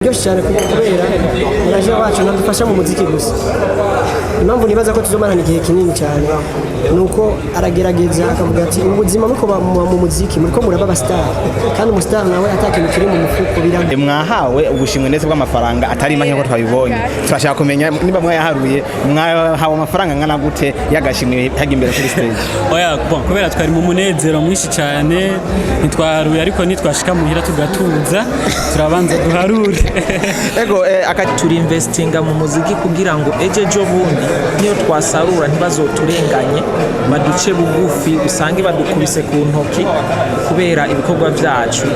Biryoshye cyane kubera manager wacu ntadufasha mu muziki gusa. Impamvu nibaza ko tuzomarana igihe kinini cyane ni uko aragerageza akavuga ati: "Ubu buzima muriko muba mu muziki, muriko muraba aba star, kandi umu star nawe atakintu kiri mu mufuko biragoye." Mwahawe ubushimwe ndetse bw'amafaranga atari make nk'uko twabibonye. Turashaka kumenya niba mwayaharuye, mwahawe amafaranga angana gute y'agashimwe hajya imbere kuri stage? Oya, bon, kubera twari mu munezero mwinshi cyane ntitwaharuye, ariko nitwashika muhira tugatuza turabanza duharure. Ego, Turi investinga mu muziki kugira ngo ejo ejo bundi niyo twasarura ntibazoturenganye, baduce bugufi, usange badukubise ku ntoki kubera ibikorwa byacu.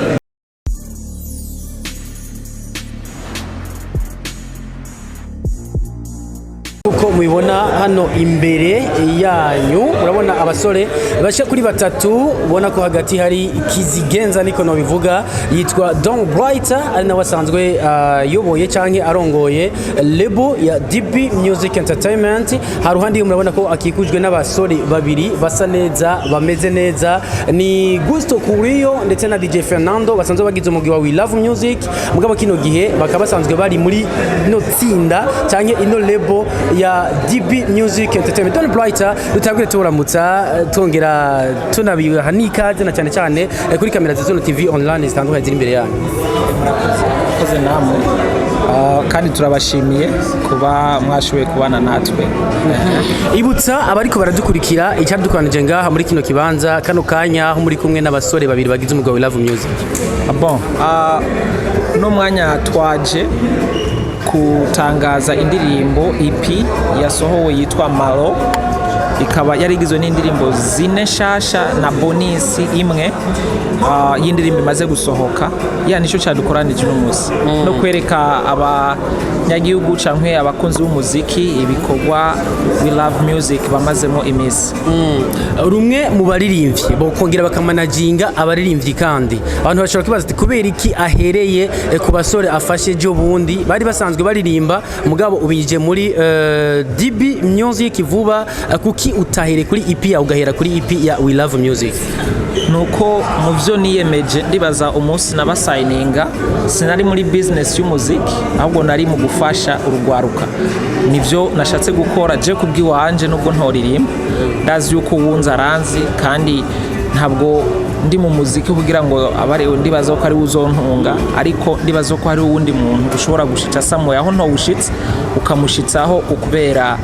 Uko mubibona hano imbere yanyu, murabona abasore bashika kuri batatu. Ubona ko hagati hari Kizigenza, niko nobivuga, yitwa Don Bright, ari nawe asanzwe ayoboye canke arongoye label ya DB Music Entertainment. Haruhande murabona ko akikujwe n'abasore babiri basa neza, bameze neza, ni Gusto Kurio ndetse na DJ Fernando, basanzwe bagize umugwi wa We Love Music. Mugabo kino gihe bakaba basanzwe bari muri ino tsinda canke ino label ya DB Music Entertainment. Don Brighter, dutangure turamutsa, twongera tunabiha n'ikaze na cyane cyane kuri kamera za Zone TV online zitandukanye ziri imbere yanyu. Murakoze namwe. Kandi turabashimiye kuba mwashoboye kubana natwe. Ibutsa abariko baradukurikira icyadukoranije ngaha muri kino kibanza kano kanya, aho muri kumwe n'abasore babiri bagize umugwi wa We Love Music. Bon, uno mwanya twaje gutangaza indirimbo EP yasohowe yitwa Malo, ikaba yari igizwe n'indirimbo zine nshasha na bonus imwe y'indirimbo imaze gusohoka. Ya, nicyo cyadukoranije uno munsi, no kwereka abanyagihugu canke abakunzi b'umuziki ibikorwa We Love Music bamazemo iminsi. Rumwe mu baririmbyi bokongera bakamanaginga abaririmbyi, kandi abantu bashobora kwibaza ati: "Kubera iki ahereye ku basore afashe ejo bundi bari basanzwe baririmba, mugabo ubije muri DB Music vuba, kuki utahereye kuri EP yawe ugahera kuri EP ya We Love Music?" Nuko mu byo niyemeje, ndibaza umunsi nabasayininga sinari muri business y'umuziki, ahubwo nari mu gufasha urugwaruka. Nibyo nashatse gukora je kubw'iwanje, nubwo ntoririmba, ndazi yuko wunze aranzi, kandi ntabwo ndi mu muziki kugira ngo abari ndibaza ko ari uzontunga, ariko ndibaza ko hari uwundi muntu ushobora gushitsa samuye aho ntowushitse, ukamushitsaho ukubera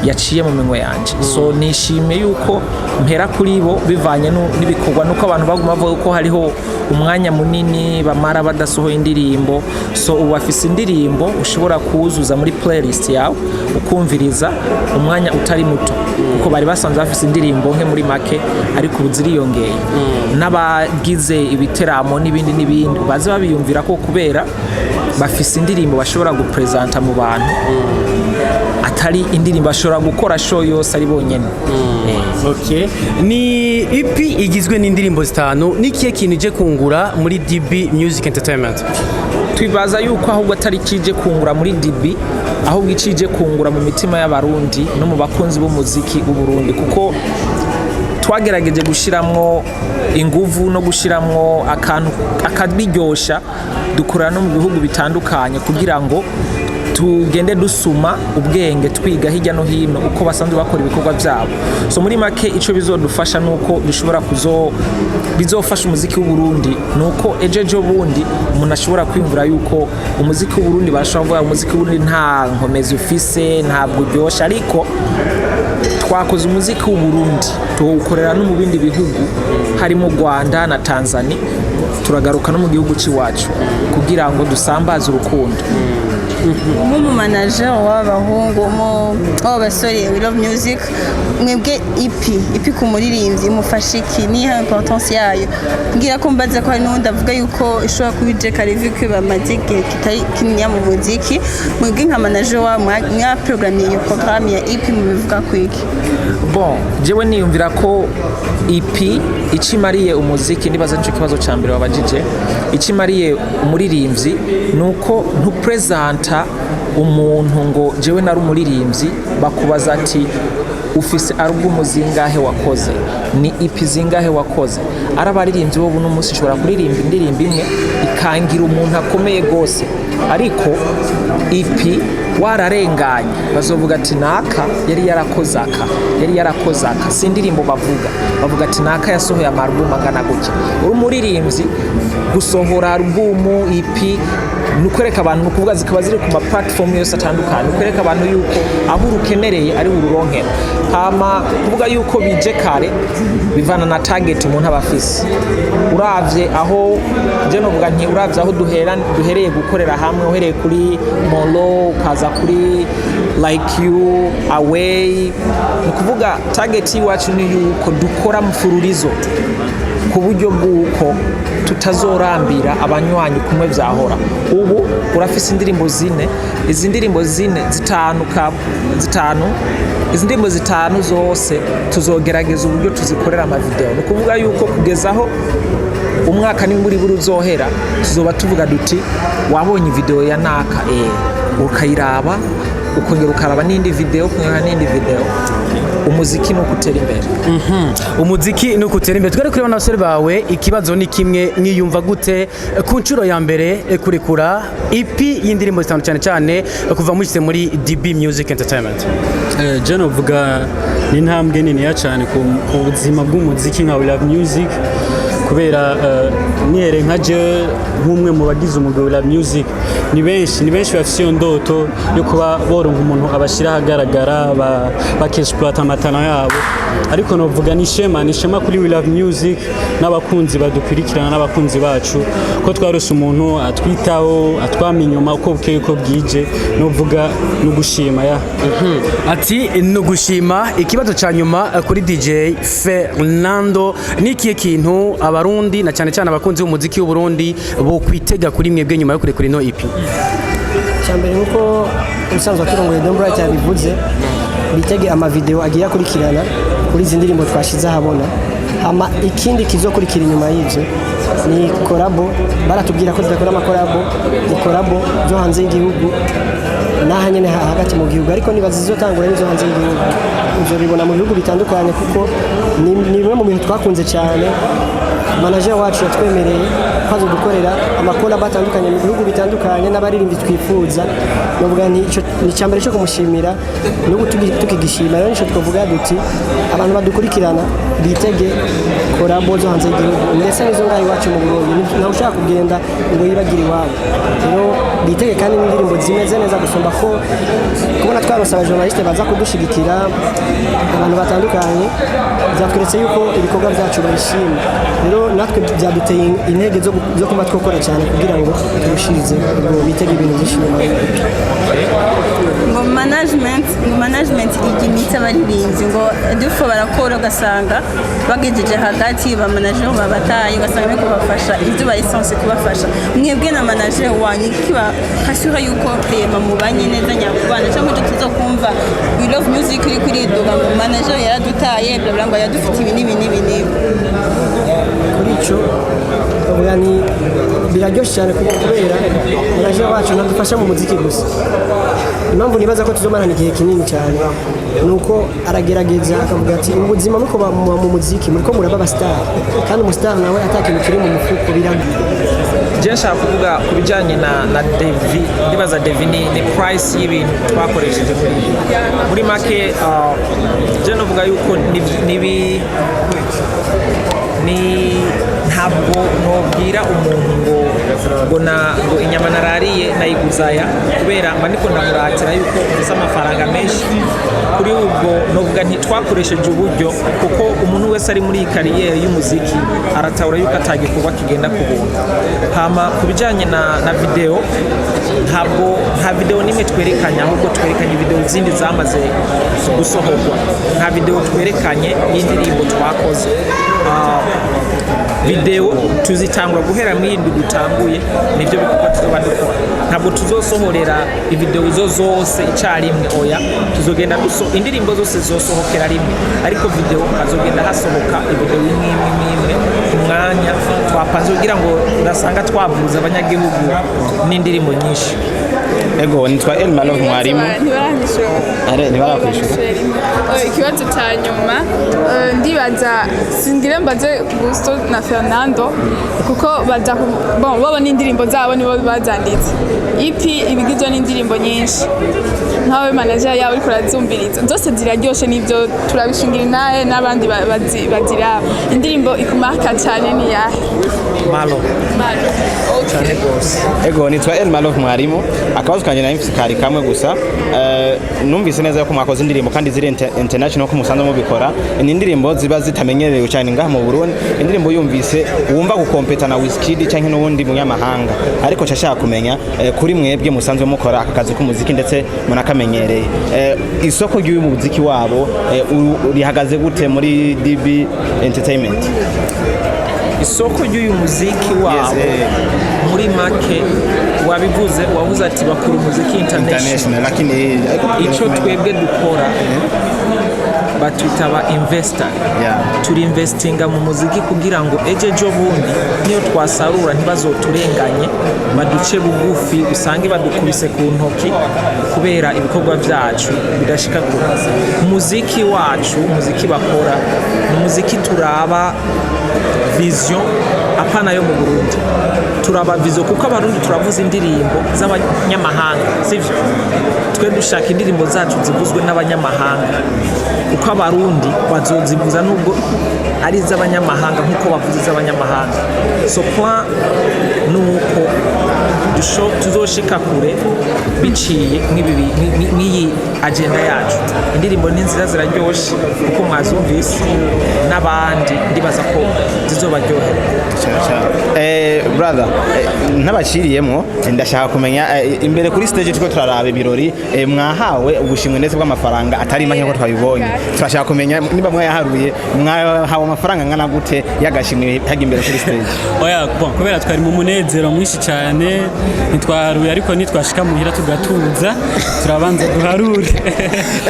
yaciye mu minwe yanje. So nishimiye yuko mpera kuri bo bivanye n'ibikorwa, nuko abantu baguma bavuga ko hariho umwanya munini bamara badasohoye indirimbo. So ubu bafise indirimbo ushobora kuwuzuza muri playlist yawe ukumviriza umwanya utari muto, kuko bari basanzwe bafise indirimbo nke muri make, ariko ubu ziriyongeye. N'abagize ibiteramo n'ibindi n'ibindi baze babiyumvira ko kubera bafise indirimbo bashobora gupresenta mu bantu, atari indirimbo bashobora gukora show yose ari bonyene. Okay. Ni EP igizwe n'indirimbo zitanu. Ni ikihe kintu ije kungura muri DB Music Entertainment? Twibaza yuko ahubwo atari kije kungura muri DB, ahubwo ikije kungura mu mitima y'Abarundi no mu bakunzi b'umuziki w'u Burundi, kuko twagerageje gushiramwo inguvu no gushiramwo akantu akabiryosha, dukorera no mu bihugu bitandukanye kugira ngo tugende dusuma ubwenge, twiga hirya no hino uko basanzwe bakora ibikorwa byabo. So muri make, ico bizodufasha nuko bishobora kuzo bizofasha umuziki w'u Burundi, nuko ejo ejo bundi umuntu ashobora kwiyumvira yuko umuziki w'u Burundi, bashobora kuvuga umuziki w'u Burundi nta nkomezi ufise, ntabwo uryoshe, ariko twakoze umuziki w'u Burundi tuwukorera no mu bindi bihugu harimo u Rwanda na Tanzania, turagaruka no mu gihugu cy'iwacu kugira ngo dusambaze urukundo. Nk'umumanager w'abahungu w'abasore We Love Music, mwebwe EP ku muririmbyi imufasha iki? Niha importance yayo? Mbwira ko mbaza ko hari n'uwundi avuga yuko ishobora kuba ije kare vu ko bamaze igihe kitari kininiya mu muziki. Mwebwe nka manager wabo mwaprogramiye iyo programme ya EP, mubivuga ku iki? Bon, jewe niyumvira ko EP icimariye umuziki, ndibaza nico kibazo ca mbere wabajije, icimariye umuririmbyi nuko ntupresenta umuntu ngo jewe nari umuririmbyi. Bakubaza ati: "Ufise album zingahe wakoze? Ni EP zingahe wakoze?" Ari abaririmbyi bo buno munsi ushobora kuririmba indirimbo imwe ikangira umuntu akomeye gose. Ariko EP wararenganye, bazovuga ati naka yari yarakoze aka, yari yarakoze aka. Si indirimbo bavuga, bavuga ati naka yasohoye ama album angana gutya. Uri umuririmbyi, gusohora album, EP ni ukwereka abantu, ni ukuvuga zikaba ziri ku ma platform yose atandukanye, ni ukwereka abantu yuko aho urukenereye ari ururonkera. Hama kuvuga yuko bije kare bivana na target umuntu aba afise. Uravye aho je novuga nti uravye aho duhera, duhereye gukorera hamwe, uhereye kuri Molo ukaza kuri Like You Away, ni ukuvuga target y'iwacu ni yuko dukora mfururizo ku buryo bw'uko tutazorambira abanywanyi kumwe vyahora. Ubu urafise indirimbo zine, izi ndirimbo zine, zitanu, ka zitanu, izi ndirimbo zitanu zose tuzogerageza uburyo tuzikorera ama video. Ni ukuvuga yuko kugeza aho umwaka nimba uri buri uzohera, tuzoba tuvuga duti wabonye video ya naka, ukayiraba, ukongera ukaraba n'indi video, ukongera n'indi video. Umuziki ni uko utera imbere. Umuziki ni ukutera imbere. Twari kureba n'abasore bawe. Ikibazo ni kimwe: mwiyumva gute ku nshuro ya mbere kurekura EP y'indirimbo zitanu, cyane cyane kuva mushyize muri DB Music Entertainment? Je novuga ni intambwe niniya cyane ku buzima bw'umuziki nka We Love Music, kubera nihere nka je nk'umwe mu bagize umugwi We Love Music, ni benshi bafise iyo ndoto yo kuba boronka umuntu abashyira ahagaragara, bakexploita ama talent yabo. Ariko novuga ni ishema kuri We Love Music n'abakunzi badukurikirana n'abakunzi bacu ko twarose umuntu atwitaho, atwama inyuma uko bukeye uko bwije. Novuga ni ugushima ya. Ati ni ugushima. Ikibazo cya nyuma kuri DJ Fernando: ni ikihe kintu abarundi na cyane cyane abakunzi b'umuziki w'Uburundi bo kwitega kuri mwebwe nyuma yo kurekura ino EP? Icyambere, nkuko ubusanzwe akirongoye Don Bright yabivuze, bitege ama video agiye akurikirana kuri izi ndirimbo twashize ahabona. Hama ikindi kizokurikira inyuma y'ivyo ni collabo. Baratubwira ko tudakora ama collabo, ni collabo zo hanze y'igihugu n'aha nyene hagati mu gihugu, ariko nibaza zizotangura n'izo hanze y'igihugu, uzobibona mu bihugu bitandukanye, kuko ni bimwe mu bintu twakunze cyane. Manager wacu yatwemereye ko azodukorera ama collabo atandukanye mu bihugu bitandukanye n'abaririmbyi twifuza. Novuga nti ico ni icyambere cyo kumushimira, n'ubu tukigishima. Rero nico twavuga duti abantu badukurikirana bitege collabo zo hanze y'igihugu ndetse n'izo ngaho iwacu mu Burundi. Ntawe ushaka kugenda ngo yibagire iwabo. Rero bitege kandi n'indirimbo zimeze neza gusumba, ko kubona twaronse aba journaliste baza kudushigikira, abantu batandukanye, byatweretse yuko ibikorwa byacu babishima. Rero natwe byaduteye intege zo kuba twakora cyane kugira ngo turushirize. Ubwo bitege ibintu byinshi nyuma. Ngo management ijya imitsi abaririmbyi, ngo dufo barakora, ugasanga bagejeje hagati ba manager babataye, ugasanga bari kubafasha ibyo ba essence kubafasha. Mwebwe na manager wanyu kiba hashyuha yuko rema mubanye neza nyakubana, cyangwa ibyo tuzokumva We Love Music iri kuriduga ngo manager yaradutaye, bla bla, ngo yadufite ibi n'ibi n'ibi n'ibi? Kuri icyo bavuga ni biraryoshye cyane, kubera manager wacu ntadufasha mu muziki gusa. Impamvu nibaza ko tuzomarana igihe kinini cyane ni uko aragerageza akavuga ati ubu buzima muriko muba mu muziki, muriko muraba aba star, kandi umu star nawe atakintu kiri mu mufuko biragoye. Je nshaka kuvuga ku bijyanye na devis. Ndibaza devis ni price y'ibintu twakoresheje muri make. Je novuga yuko ni ntabwo nobwira umuntu ngo inyama narariye nayiguzaya, kubera mba ndiko ndamuratira yuko mfise amafaranga menshi. Kuri ubwo novuga nti twakoresheje uburyo, kuko umuntu wese ari muri iyi carrière y'umuziki aratahura yuko atagikorwa kigenda ku buntu. Hama ku bijyanye na video, ntabwo nta video n'imwe twerekanye, ahubwo twerekanye video zindi zamaze gusohorwa. Nta video twerekanye y'indirimbo twakoze. Video tuzitangura guhera mu yindi dutanguye, nibyo bikorwa tuzoba dukora. Ntabwo tuzosohorera i video zo zose icyarimwe, oya. Tuzogenda duso indirimbo zose zizosohokera rimwe, ariko video hazogenda hasohoka i video imwe imwe imwe imwe ku mwanya twapanze, kugira ngo udasanga twavuza abanyagihugu n'indirimbo nyinshi. Ego, nitwa Elmanov mwarimu. Ntibaranyishura. Are, ntibarakwishura. Ikibazo cya nyuma, ndibaza singire mbaze Gusto na Fernando kuko baza bon, bobo n'indirimbo zabo nibo bazanditse. EP ibigizwe n'indirimbo nyinshi, nkawe manager yawe uriko urazumviriza zose ziraryoshe, nivyo turabishingira inahe n'abandi baziraba. Indirimbo ikumarka cyane ni yahe? Malo. Malo, okay. Cyane rwose. Ego, nitwa Elmanov mwarimu. Akabazo kanje nari mfise kari kamwe gusa. Numvise neza ko mwakoze indirimbo kandi ziri international, ko musanzwe mubikora. Ni indirimbo ziba zitamenyerewe cyane ngaha mu Burundi. Indirimbo yumvise wumva gukompeta na Wizkid canke n'uwundi munyamahanga, ariko nshaka kumenya, kuri mwebwe musanzwe mukora aka kazi k'umuziki ndetse munakamenyereye, isoko ry'uyu muziki wabo rihagaze gute muri DB Entertainment? Isoko ry'uyu muziki wabo? Yes. Muri make wabivuze, wavuze ati bakora umuziki international. International, lakini Icyo twebwe dukora batwita aba investor. Turi investinga mu muziki kugira ngo ejo ejo bundi niyo twasarura ntibazoturenganye, baduce bugufi, usange badukubise ku ntoki kubera ibikorwa byacu bidashika kure. Umuziki wacu, umuziki bakora ni umuziki turaba vision, apana yo mu Burundi, turaba vision kuko Abarundi turavuza indirimbo z'abanyamahanga, sivyo? Twe dushaka indirimbo zacu zivuzwe n'abanyamahanga, kuko Abarundi bazozivuza nubwo ari iz'abanyamahanga nk'uko bavuze iz'abanyamahanga. So plan ni uko tuzoshika kure biciye mw'iyi agenda yacu. Indirimbo ni nziza, ziraryoshe kuko mwazumvise n'abandi, ndibaza ko zizobaryohera. Cyane cyane. Brother, ntabaciriyemwo, ndashaka kumenya, imbere kuri stage turiko turaraba ibirori, mwahawe ubushimwe ndetse bw'amafaranga atari make nkuko twabibonye. Turashaka kumenya niba mwayaharuye, mwahawe amafaranga angana gute y'agashimwe hajya imbere kuri stage? Oya, bon, kubera twari mu munezero mwinshi cyane ntitwaharuye, ariko nitwashika muhira tugatuza turabanza duharure.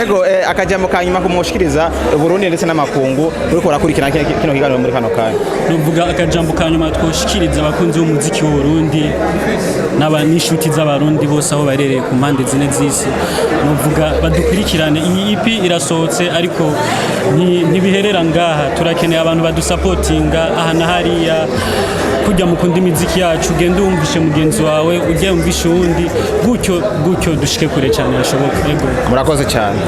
Ego, akajambo ka nyuma kumushikiriza Burundi ndetse n'amakungu uriko urakurikirana kino kiganiro muri kano kanya. Nuvuga akajambo ka nyuma twoshikiriza abakunzi b'umuziki w'u Burundi n'inshuti z'Abarundi bose aho barereye ku mpande zine z'isi, nuvuga badukurikirane. Iyi EP irasohotse, ariko ntibiherera ngaha. Turakeneye abantu badusapotinga aha na hariya. Kujya mukunda imiziki yacu, ugende wumvishe mugenzi wawe, ujye wumvishe uwundi, gutyo gutyo dushike kure cyane hashoboka. Yego. Murakoze cyane.